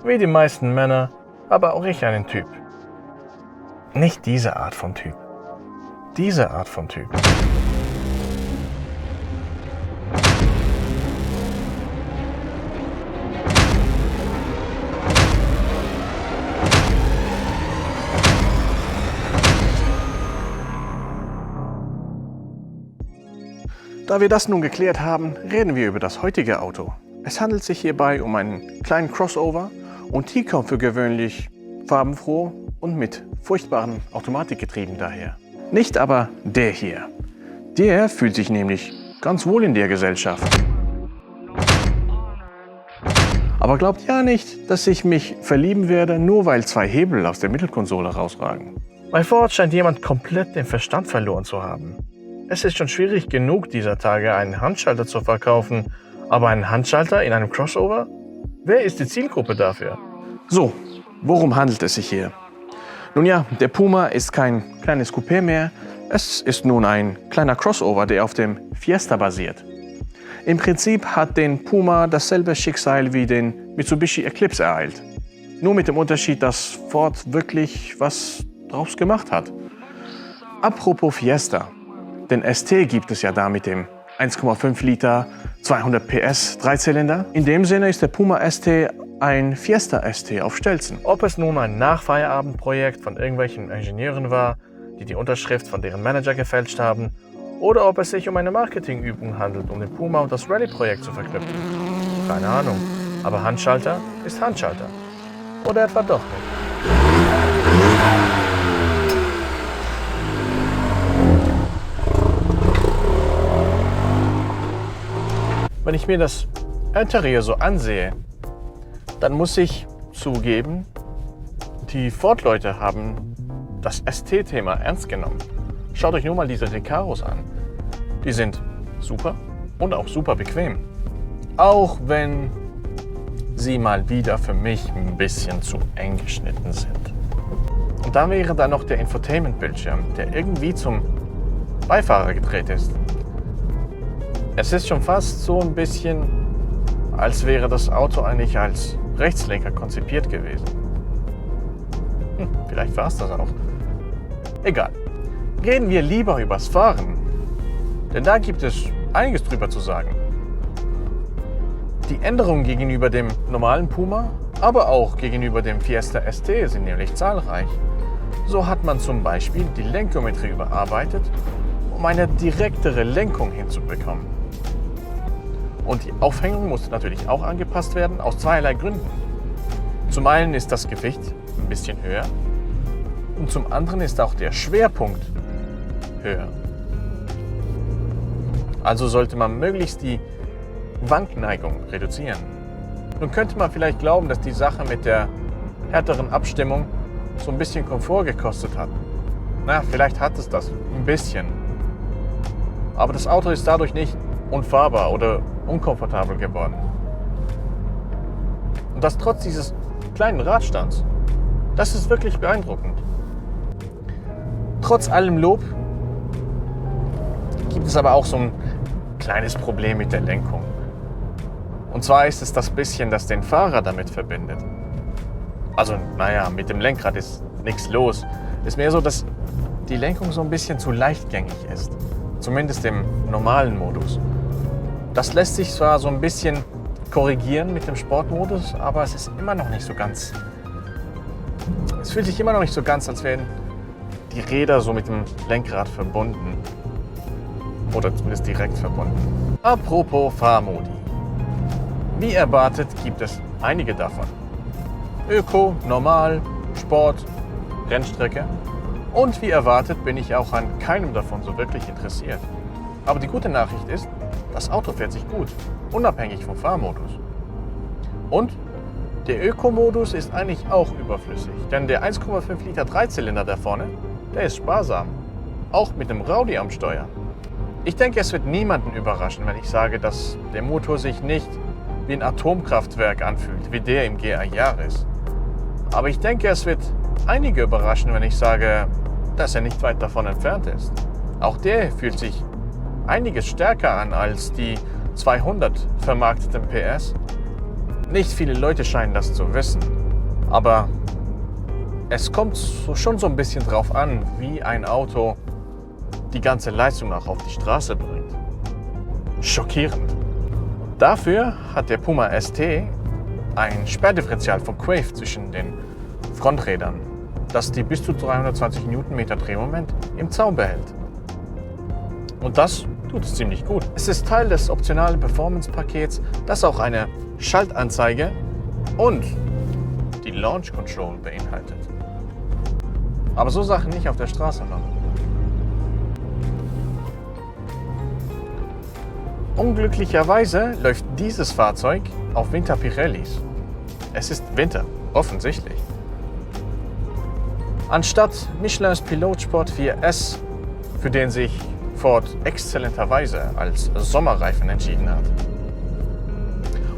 Wie die meisten Männer habe auch ich einen Typ. Nicht diese Art von Typ. Diese Art von Typ. Da wir das nun geklärt haben, reden wir über das heutige Auto. Es handelt sich hierbei um einen kleinen Crossover und die kommt für gewöhnlich farbenfroh und mit furchtbaren Automatikgetrieben daher. Nicht aber der hier. Der fühlt sich nämlich ganz wohl in der Gesellschaft. Aber glaubt ja nicht, dass ich mich verlieben werde, nur weil 2 Hebel aus der Mittelkonsole rausragen. Bei Ford scheint jemand komplett den Verstand verloren zu haben. Es ist schon schwierig genug dieser Tage einen Handschalter zu verkaufen, aber einen Handschalter in einem Crossover? Wer ist die Zielgruppe dafür? So, worum handelt es sich hier? Nun ja, der Puma ist kein kleines Coupé mehr, es ist nun ein kleiner Crossover, der auf dem Fiesta basiert. Im Prinzip hat den Puma dasselbe Schicksal wie den Mitsubishi Eclipse ereilt. Nur mit dem Unterschied, dass Ford wirklich was draus gemacht hat. Apropos Fiesta. Den ST gibt es ja da mit dem 1,5 Liter, 200 PS Dreizylinder. In dem Sinne ist der Puma ST ein Fiesta ST auf Stelzen. Ob es nun ein Nachfeierabendprojekt von irgendwelchen Ingenieuren war, die die Unterschrift von deren Manager gefälscht haben, oder ob es sich um eine Marketingübung handelt, um den Puma und das Rallye-Projekt zu verknüpfen. Keine Ahnung, aber Handschalter ist Handschalter. Oder etwa doch nicht. Wenn ich mir das Interieur so ansehe, dann muss ich zugeben, die Ford-Leute haben das ST-Thema ernst genommen. Schaut euch nur mal diese Recaros an. Die sind super und auch super bequem. Auch wenn sie mal wieder für mich ein bisschen zu eng geschnitten sind. Und da wäre dann noch der Infotainment-Bildschirm, der irgendwie zum Beifahrer gedreht ist. Es ist schon fast so ein bisschen, als wäre das Auto eigentlich als Rechtslenker konzipiert gewesen. Vielleicht war es das auch. Egal. Reden wir lieber übers Fahren, denn da gibt es einiges drüber zu sagen. Die Änderungen gegenüber dem normalen Puma, aber auch gegenüber dem Fiesta ST sind nämlich zahlreich. So hat man zum Beispiel die Lenkgeometrie überarbeitet, um eine direktere Lenkung hinzubekommen. Und die Aufhängung musste natürlich auch angepasst werden, aus zweierlei Gründen. Zum einen ist das Gewicht ein bisschen höher und zum anderen ist auch der Schwerpunkt höher. Also sollte man möglichst die Wankneigung reduzieren. Nun könnte man vielleicht glauben, dass die Sache mit der härteren Abstimmung so ein bisschen Komfort gekostet hat. Na, vielleicht hat es das, ein bisschen. Aber das Auto ist dadurch nicht unfahrbar oder unkomfortabel geworden. Und das trotz dieses kleinen Radstands. Das ist wirklich beeindruckend. Trotz allem Lob gibt es aber auch so ein kleines Problem mit der Lenkung. Und zwar ist es das bisschen, das den Fahrer damit verbindet. Also, naja, mit dem Lenkrad ist nichts los. Ist mehr so, dass die Lenkung so ein bisschen zu leichtgängig ist. Zumindest im normalen Modus. Das lässt sich zwar so ein bisschen korrigieren mit dem Sportmodus, aber es ist immer noch nicht so ganz. Es fühlt sich immer noch nicht so ganz, als wären die Räder so mit dem Lenkrad verbunden. Oder zumindest direkt verbunden. Apropos Fahrmodi. Wie erwartet gibt es einige davon. Öko, Normal, Sport, Rennstrecke. Und wie erwartet bin ich auch an keinem davon so wirklich interessiert. Aber die gute Nachricht ist, das Auto fährt sich gut, unabhängig vom Fahrmodus. Und der Öko-Modus ist eigentlich auch überflüssig, denn der 1,5 Liter Dreizylinder da vorne, der ist sparsam, auch mit dem Rowdy am Steuer. Ich denke, es wird niemanden überraschen, wenn ich sage, dass der Motor sich nicht wie ein Atomkraftwerk anfühlt, wie der im GR Yaris. Aber ich denke, es wird einige überraschen, wenn ich sage, dass er nicht weit davon entfernt ist. Auch der fühlt sich einiges stärker an als die 200 vermarkteten PS. Nicht viele Leute scheinen das zu wissen, aber es kommt schon so ein bisschen drauf an, wie ein Auto die ganze Leistung auch auf die Straße bringt. Schockierend. Dafür hat der Puma ST ein Sperrdifferential von Quaife zwischen den Fronträdern, das die bis zu 320 Newtonmeter Drehmoment im Zaum behält. Und das tut es ziemlich gut. Es ist Teil des optionalen Performance-Pakets, das auch eine Schaltanzeige und die Launch Control beinhaltet. Aber so Sachen nicht auf der Straße machen. Unglücklicherweise läuft dieses Fahrzeug auf Winter-Pirellis. Es ist Winter, offensichtlich. Anstatt Michelins Pilotsport 4S, für den sich Ford exzellenterweise als Sommerreifen entschieden hat.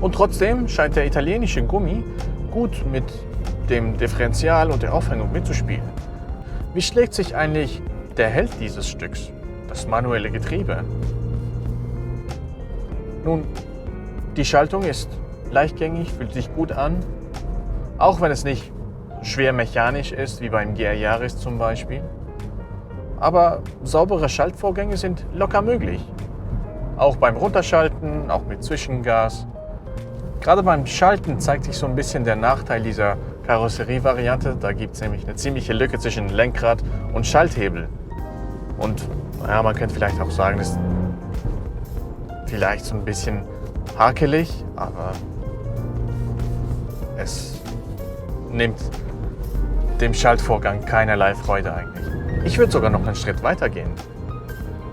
Und trotzdem scheint der italienische Gummi gut mit dem Differential und der Aufhängung mitzuspielen. Wie schlägt sich eigentlich der Held dieses Stücks, das manuelle Getriebe? Nun, die Schaltung ist leichtgängig, fühlt sich gut an, auch wenn es nicht schwer mechanisch ist, wie beim GR Yaris zum Beispiel. Aber saubere Schaltvorgänge sind locker möglich. Auch beim Runterschalten, auch mit Zwischengas. Gerade beim Schalten zeigt sich so ein bisschen der Nachteil dieser Karosserievariante. Da gibt es nämlich eine ziemliche Lücke zwischen Lenkrad und Schalthebel. Und naja, man könnte vielleicht auch sagen, das ist vielleicht so ein bisschen hakelig, aber es nimmt dem Schaltvorgang keinerlei Freude eigentlich. Ich würde sogar noch einen Schritt weiter gehen.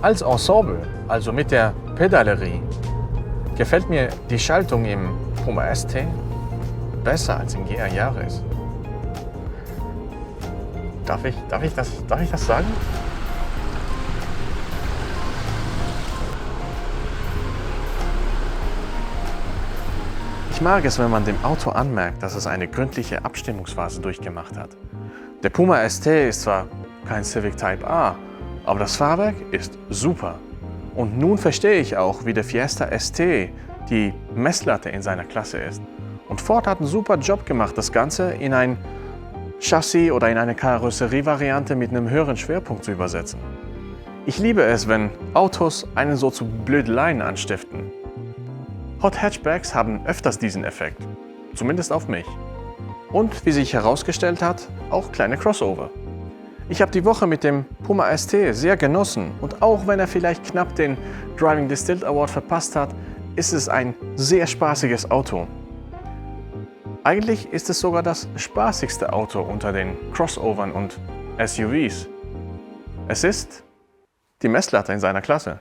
Als Ensemble, also mit der Pedalerie, gefällt mir die Schaltung im Puma ST besser als im GR Yaris. Darf ich das sagen? Ich mag es, wenn man dem Auto anmerkt, dass es eine gründliche Abstimmungsphase durchgemacht hat. Der Puma ST ist zwar kein Civic Type A, aber das Fahrwerk ist super. Und nun verstehe ich auch, wie der Fiesta ST die Messlatte in seiner Klasse ist. Und Ford hat einen super Job gemacht, das Ganze in ein Chassis oder in eine Karosserievariante mit einem höheren Schwerpunkt zu übersetzen. Ich liebe es, wenn Autos einen so zu Blödeleien anstiften. Hot Hatchbacks haben öfters diesen Effekt, zumindest auf mich. Und wie sich herausgestellt hat, auch kleine Crossover. Ich habe die Woche mit dem Puma ST sehr genossen und auch wenn er vielleicht knapp den Driving Distilled Award verpasst hat, ist es ein sehr spaßiges Auto. Eigentlich ist es sogar das spaßigste Auto unter den Crossovern und SUVs. Es ist die Messlatte in seiner Klasse.